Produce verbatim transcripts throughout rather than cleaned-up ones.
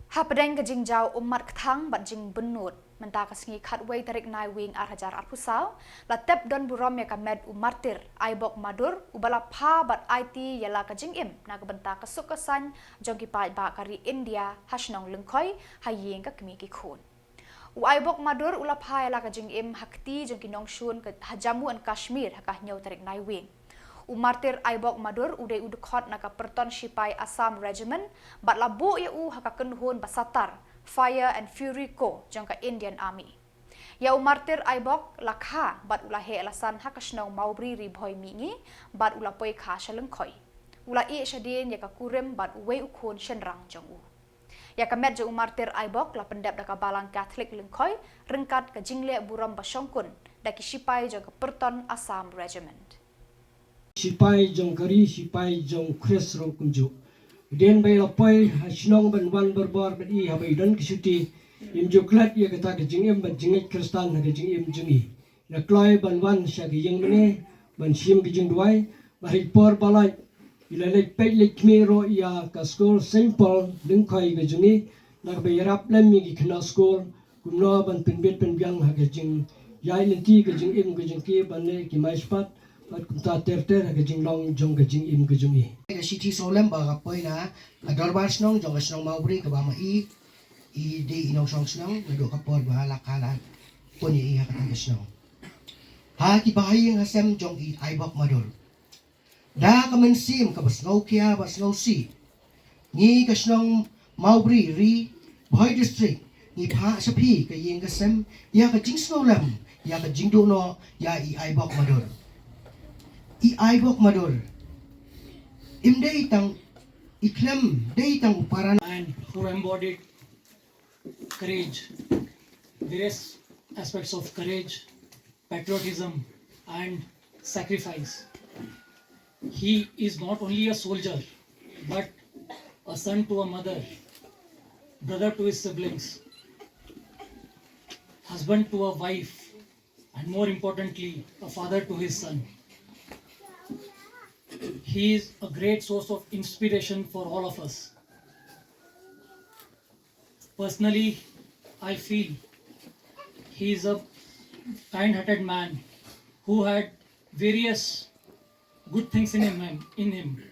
Hapdeng ka jingjaw ummat kthang bad jingbynnud, mynta ka sngi khatwei tarik Naiwieng ar hajar arphew saw, la tep don burom ïa ka met u martir Aibok Madur, uba la pha bad aiti ïa la ka jingim na ka bynta ka suk ka saiñ jong ki paidbah ka ri India ha shnong Lyngkhoi, ha ïing ka kmie ki khun. U Aibok Madur u la pha ïa la ka jingim ha kti jong ki nongshun ka ha Jammu and Kashmir ha ka hynñiew tarik Naiwieng. U martir Aibok Madur u dei u dkhot na ka pyrton shipai Assam Regiment, bad la buh ïa u ha ka kynhun ba satar, Fire and Fury Corps, jong ka Indian Army. Ïa u martir Aibok la kha bad u la heh la san ha ka shnong Mawbri, Ri Bhoi Mihngi, bad u la poi kha sha Lyngkhoi. U la ïeh shadien ïa ka kurim bad uwei u khun shynrang jong u. Ïa ka met jong u martir Aibok la pyndep da ka Balang Katholik Lyngkhoi, ryngkat ka jingleh burom ba shongkun da ki shipai jong ka pyrton Assam Regiment. Shipai jong ka ri, shipai jong Khrist ruh kumjuh. Hadien ba i la poi ha shnong ban wan borbor bad i haba i don ka shuti, im ju klet ïa kata ka jingim bad jingngeit Khristan ha ka jingim jong i. La kloi ban wan sha ka ïing mane ban shim ka jingduwai, bad ha i por ba lait i la leit peit leit khmih ruh ïa ka skul Saint Paul Lyngkhoi ka jong i, na kaba ïarap lem ïa ki khynnah skul kumno ban pynbit pynbiang ha ka jingïaid lynti ka jingim ka jong ki ban leh ki maispat, bad kumta ter ter ha ka jinglong jong ka jingim ka jong i. Ka shithi sngewlem ba ka poi na ka dorbar shnong jong ka shnong Mawbri kaba ma i i dei i nongshong shnong, naduh ka por ba la kha la pun ïa i ha kata ka shnong. Ha ki bahaïing hasem jong i Aibok Madur, da ka mynsiem kaba sngewkhia bad sngewsih, ngi ka shnong Mawbri, Ri Bhoi District, ngi phah sha phi ka ïing ka sem ïa ka jingsngewlem, ïa ka jingduh noh ïa i Aibok Madur. I Aibok Madur im dei tang i khlem dei tang u paran. And who embodied courage, various aspects of courage, patriotism, and sacrifice. He is not only a soldier, but a son to a mother, brother to his siblings, husband to a wife, and more importantly, a father to his son. He is a great source of inspiration for all of us. Personally, I feel he is a kind-hearted man who had various good things in him, in him.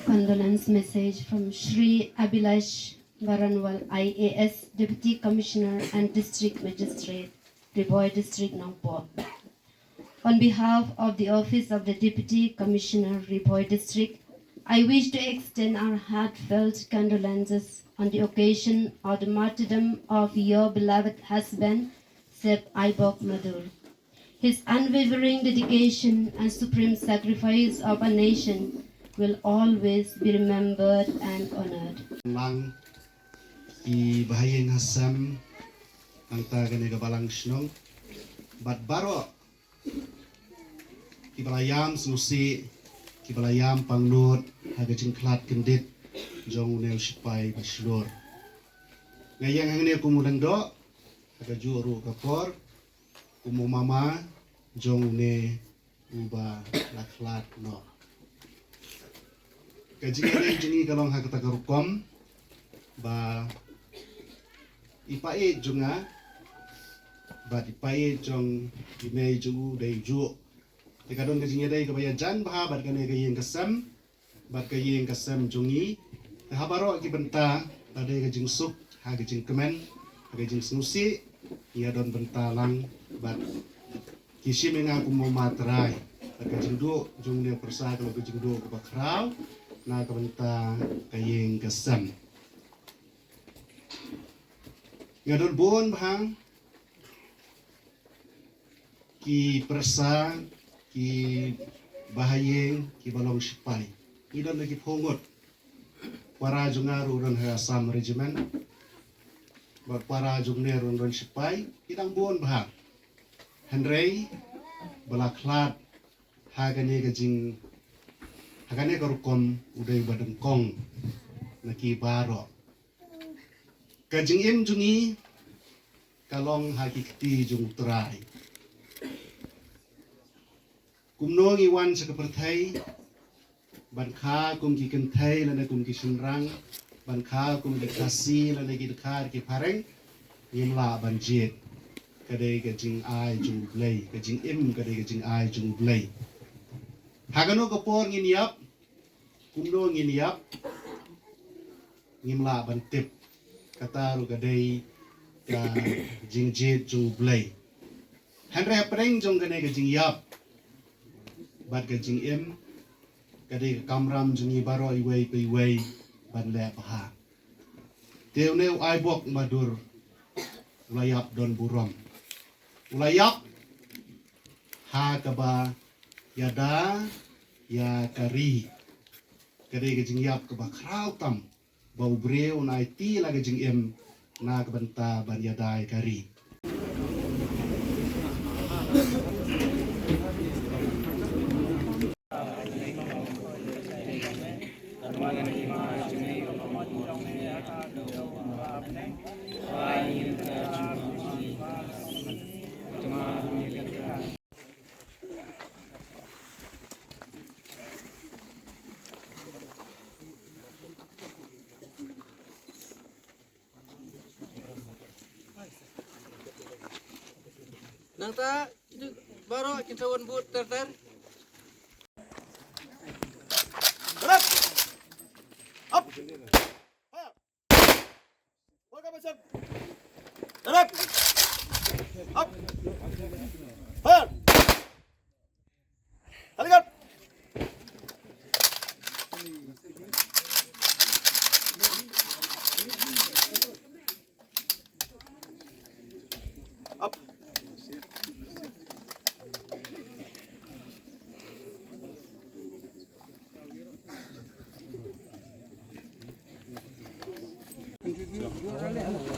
Condolence message from Shri Abhilash Baranwal, I A S, Deputy Commissioner and District Magistrate, Ri Bhoi District, Nongpoh. On behalf of the Office of the Deputy Commissioner, Ri Bhoi District, I wish to extend our heartfelt condolences on the occasion of the martyrdom of your beloved husband, Sep Aibok Madur. His unwavering dedication and supreme sacrifice of a nation will always be remembered and honored. Lang ki bahaïing hasem, nangta kane ka balang shnong, bad baroh kiba la ïam sngewsih, kiba la ïam pangnud ha ka jingkhlad kyndit jong une u shipai ba shlur. Nga ïeng hangne kum u lyngdoh, ha kajuh ruh ka por, kum u mama jong une uba la khlad noh. Ka jingïadei jong ngi ka long ha kata ka rukom ba i paid jong nga bad i paid jong i mei jong u dei juh. Te ka don ka jingïadei kaba ïajan bha bad kane ka ïing ka sem, bad ka ïing ka sem jong ngi. Te ha baroh ki bynta, lada ka jingsuk, ha ka jingkmen, ha ka jingsngewsih, ïa don bynta lang bad ki shim ïa nga kum u mama trai. Bad ka jingduh jong une u pyrsa ka long ka jingduh kaba khraw na ka bynta ka ïing ka sem. Nga don bun bha ki pyrsa, ki bahaïing, kiba long shipai. Ngi don da ki phew ngut. Para jong nga ruh don ha Assam Regiment. Bad para jong ne ruh don shipai, ki dang bun bha. Hynrei ba la khlad ha kane ka jing, ha kane ka rukom u dei ba nyngkong na ki baroh. Ka jingim jong ngi ka long ha ki kti jong u Trai. Kumno ngi wan sha ka pyrthei ban kha kum ki kynthei lane kum ki shynrang, ban kha kum ki Khasi lane ki dkhar ki phareng, ngim lah ban jied. Ka dei ka jingai jong U Blei, ka jingim ka dei ka jingai jong U Blei. Ha kano ka por ngin ïap, kumno ngin ïap, ngim lah ban tip. Kata ruh ka dei ka jingjied jong U Blei. Hynrei hapdeng jong kane ka jingïap bad ka jingim, ka dei ka kamram jong ngi baroh iwei pa iwei ban leh bha. Te une u Aibok Madur u la ïap don burom. U la ïap ha kaba ïada ïa ka ri. Ka dei ka jingïap kaba khraw tam ba u briew un aiti la ka jingim na ka bynta ban ïada ïa ka ri. Nangta, ito, baroh kin sa wan bud ter ter. Up! Up! Up! Talikan! Up!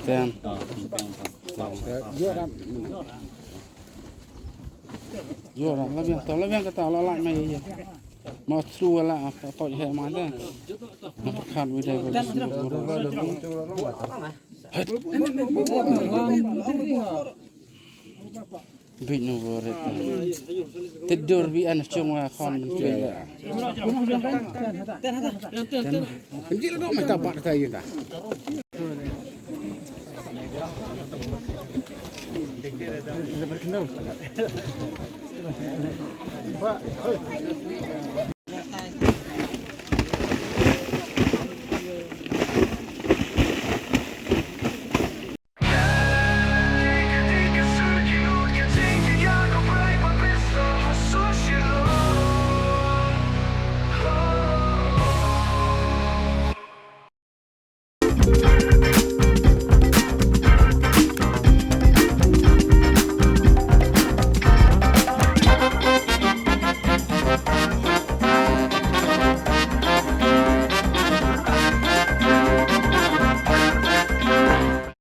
Ten. Yo, ram, la biang, to, la biang kata, la, la, mai, ya. Ma, tru, la, to, to, he, ma, ten. Ma, khan, wi, dai, wi, dai. Bit no bor. Tidur bi an chung wa khon men tidur. Kan jil do mata bat ta yinda.